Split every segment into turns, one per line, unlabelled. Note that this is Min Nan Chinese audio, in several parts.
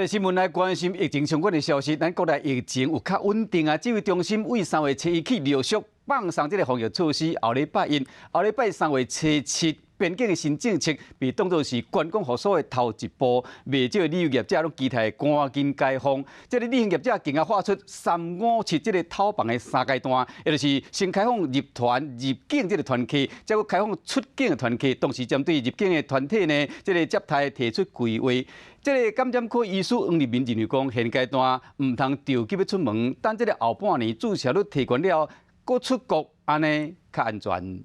個新聞來關心疫情相關的消息，咱國內疫情有較穩定啊。指揮中心為3月初1起陸續放鬆這个防疫措施，後禮拜一、後禮拜3月初7，邊境的新政策被當作是觀光復甦的頭一步，袂少旅遊業者攏期待趕緊解封。這个旅行業者更加畫出三五七這个透房的三階段，也就是先開放入團入境這个團客，再閣開放出境的團客，同時針對入境的團體呢，這个接待提出規劃。這个感染科醫師黃立民認為講，現階段毋通著急欲出門，等這个後半年注射率提懸了，閣出國按呢較安全。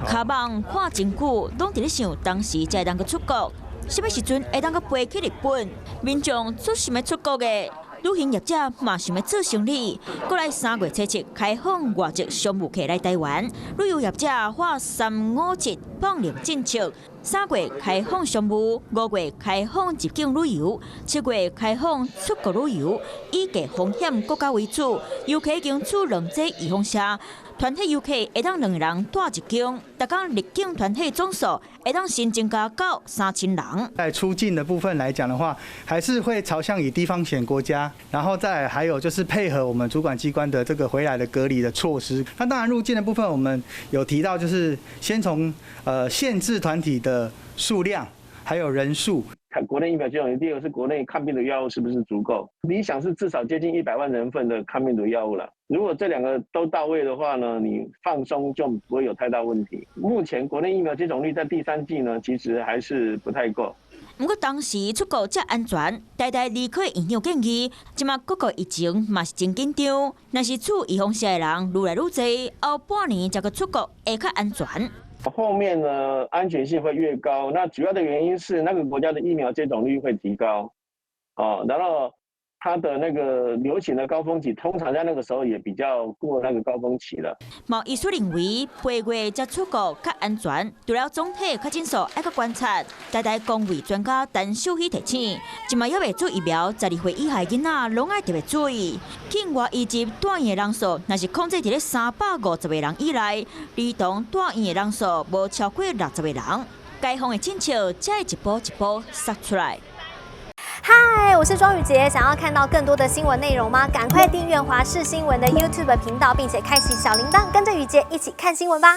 跤蠓看真久，攏佇咧想當時才會當閣出國，啥物時陣會當閣飛去日本？民眾足想欲出國的，旅行業者嘛想欲做生意。過來3月初7開放外籍商務客來台灣，旅遊業者畫三五七放靈政策，三月開放商務，5月開放入境旅遊，7月開放出國旅遊，以低風險國家為主。遊客已經注兩劑預防射。團體遊客會當兩个人蹛一間，逐工入境團體總數會當新增加到3000人。
在出境的部分來講的話，還是會朝向以低風險國家，然後再還有就是配合我們主管機關的這個回來的隔離的措施。那當然入境的部分，我們有提到就是先從限制團體的數量，還有人數。
看國內疫苗接種，第二個是國內抗病毒藥物是不是足夠？理想是至少接近100萬人份的抗病毒藥物了。如果這兩個都到位的話呢，你放鬆就不會有太大問題。目前國內疫苗接種率在第三劑呢，其實還是不太夠。
毋過當時出國才安全，台大兒科院長建議，這馬各國疫情嘛是真緊張，若是注預防射的人愈來愈濟，後半年才閣出國會較安全。
後面呢，安全性會越高。那主要的原因是那個國家的疫苗接種率會提高，哦，然後它的那個流行的高峰期，通常在那個時候也比較過那個高峰期了。
嘛有醫師認為，8月才出國較安全，除了總體確診數愛閣觀察。台大公衛專家陳秀熙提醒，這馬猶未注疫苗，12歲以下囡仔攏愛特別注意。境外移入蹛院的人數，若是控制佇咧350個人以內，兒童蹛院的人數無超過60個人。解封的政策才會一步一步殺出來。
嗨，我是莊宇傑，想要看到更多的新聞內容嗎？趕快訂閱華視新聞的 YouTube 頻道，並且開啟小鈴鐺，跟着宇傑一起看新聞吧。